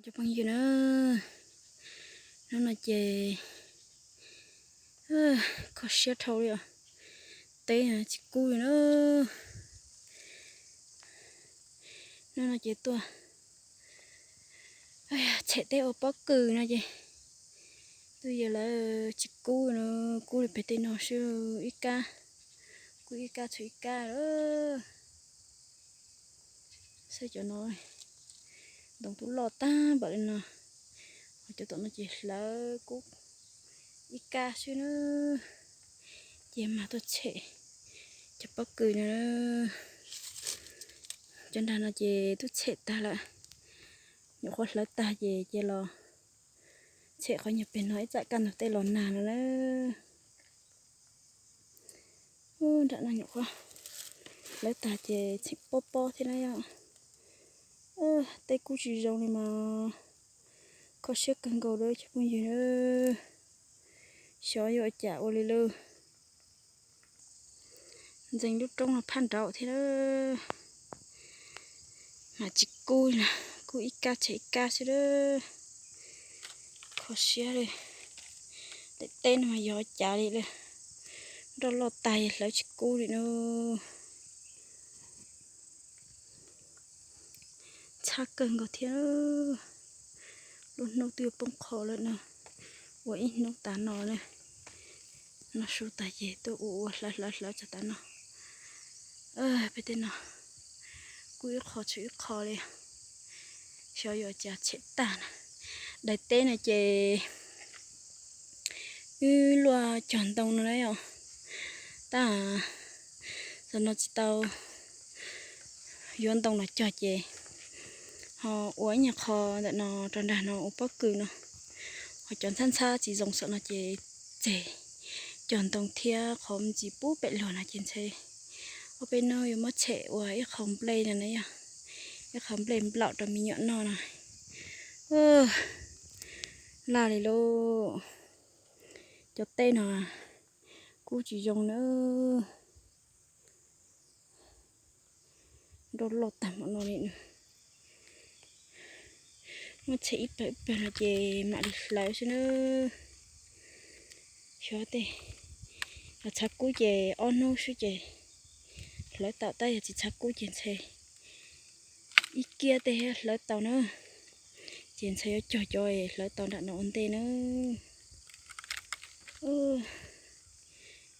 Cov phooj ywg na, hnub no ces kho siab dhau li os, teb tsis kub li na. Hnub no ces tuaj tshem teb ua pob kws no ces tuaj yog lawv tsis kub no, kub li pem tej no xwb, ib kab, kub ib kab txhua ib kab lawm. Saib cov no, ntoo twb loj tag npaum li no, ho cov tom no ces hlawv kub ib kab xwb na. Ces mag tuaj tshem cov pob kws no. Cov nrag no ces twb tshem tag lawm, nyuam qhuav hlawv tag ces cia los tshem qhov nyuag pem no ib tsam kaj ntug tej los nag no na. Nram no nyuam qhuav hlawv tag ces tseem pob pob thiab na yom. Teb kub tsis zoo li mas kho siab kawg nkaus li cov phooj ywg na. Xyov yuav ua cas ua li lawm. Ntxeev lub roob no phaj nraud thiab na. Mas tsis kub li, kub ib kab tshem ib kab xwb lawm. Kho siab li. Daim teb no mas yog cas li lawm, nroj loj tag hlawv tsis kub li no. Txhab kawg nkaus thiab. Lub hnub twb yuav poob qho lawm no, ua ib hnub tas no na. No su tas ces tuaj ua ua hlawv hlawv hlawv txog tas no. Peb tej no kub ib qho tshem ib qho li. Xyov yuav cas tshem tag na. Daim teb no ces wb luaj cog ntoo no na yom. Tab sis no tsis tau yuav ntoo los cog ces ho ua ib nyuag qho ntawm no rau nrag no ua pob kws no. Ho cov ntxhab ntxhab tsis zoo saum no ces tseg cog ntoo thiab qhov me ntsis pub pem luag no ces ntshe ob peb hnub yuav muab tshem ua ib qho nplej no na yom. Ib qho nplej nplaum rau me nyuam noj no. Laj li lauj. Cov teb no kub tsis zoo na. Nroj loj tag npaum no li. Muab tshem ib pawg ib pawg no ces mam li hlawv xwb na. Xyov tej, yog txhab kub ces ob hnub xwb ces hlawv tau, tab yog tsis txhab kub ces ntshe ib kiab tej thiaj hlawv tau na. Ces ntshe yuav cog cov hlawv tau nram no ua ntej na.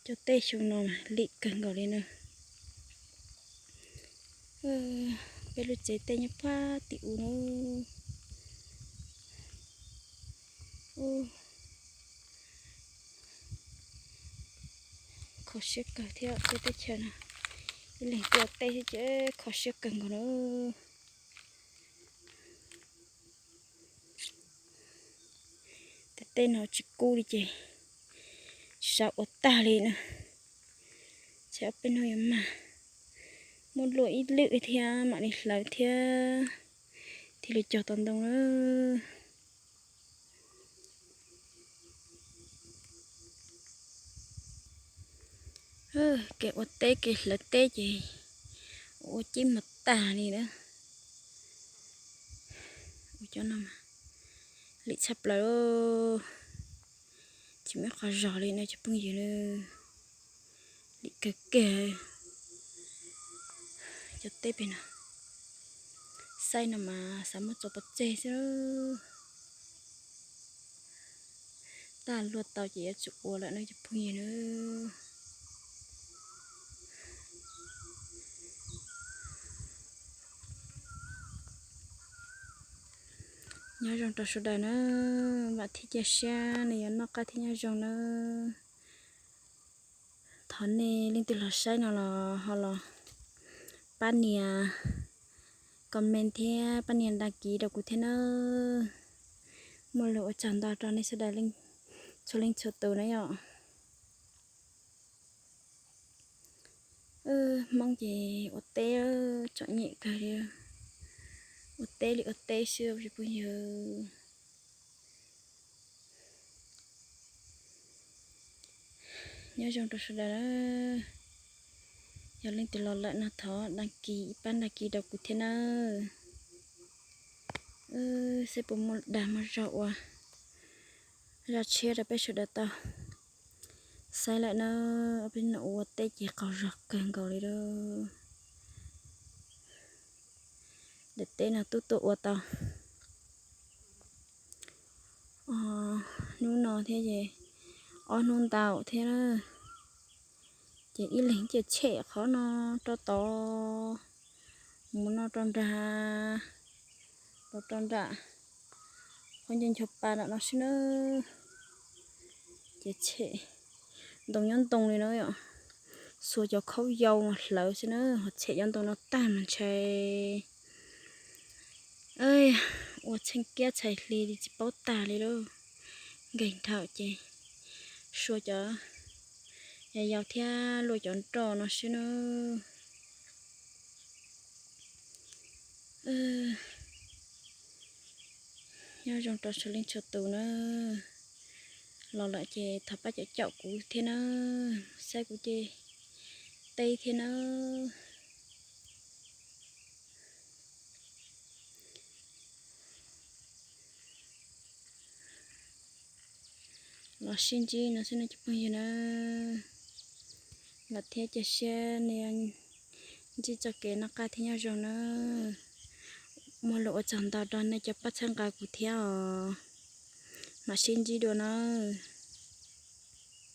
Cov teb xyoo no lim kawg nkaus li na. Peb lub tsev teb nyob puag tim u na. Kho siab kawg thiab peb teb chaws no, ib leeg tuaj teb xwb ces kho siab kawg nkaus na. Tej teb no tsis kub li ces tsis xav ua tag li na. Tsam ob peb hnub yuav mag, muab luaj ib lwm thiab mam li hlawv thiab thiaj li cog tau ntoo na. Kev ua teb kev hlawv teb ces ua cib mus tag li na. Ua cov no lim tshaj plaws, tsis muaj ib qho zog li no cov phooj ywg na. Lim kawg kiag. Cov teb pem no, xaib no mas xav muab tso pov tseg xwb. Tab luaj tau ces yuav tsum ua lawm no cov phooj ywg na. Nyob zoo rau sawv daws na, vam thiab cia siab nej yuav noj qab thiab nyob zoo na. Thov nej leej twg los saib no los ho los pab nias comment thiab pab nias đăng ký rau kuv thiab na. Muaj lus ua tsaug ntau rau nej sawv daws txhua leej txhua tus na yom. Hmoob ces ua teb txom nyem kawg li, ua teb li ua teb xwb phooj ywg. Nyob zoo rau sawv daws na. Yog leej twg los lawm no thov đăng ký, pab đăng ký rau kuv thiab nawb. Saib puas muaj dag muaj zog ua zaj tshiab rau peb sawv daws tau saib lawm na. Peb no ua teb ces qaug zog kawg nkaus li lauj. Daim teb no twb tuaj ua tau hnub no thiab ces ob hnub ntau thiab na. Ces ib leeg ces tshem qhov no rau tod, mus no rau nrag, los rau nram qhov ncho ncho pa nram no xwb na. Ces tshem ntoo nyob ntoo li no, xuas cov khaub yau hlawv xwb na, ho tshem cov ntoo no tag mas ntshai ua txheej kiab txhais hli li tsis paub tag li lauj. Nkeeg dhau ces sua cov yau yau thiab luaj cov nroj no xwb na. Nyob zoo rau sawv leej txhua tus na. Los lawm ces thov pab caum caum kuv thiab na, saib kuv tej teb thiab na. Los sib ntsib no xwb nej cov phooj ywg na. Vam thiab cia siab nej ntsib txoj kev noj qab thiab nyob zoo na. Muaj lus ua tsaug ntau rau nej cov pab txhawb nqa kuv thiab os. Mam sib ntsib dua nawb.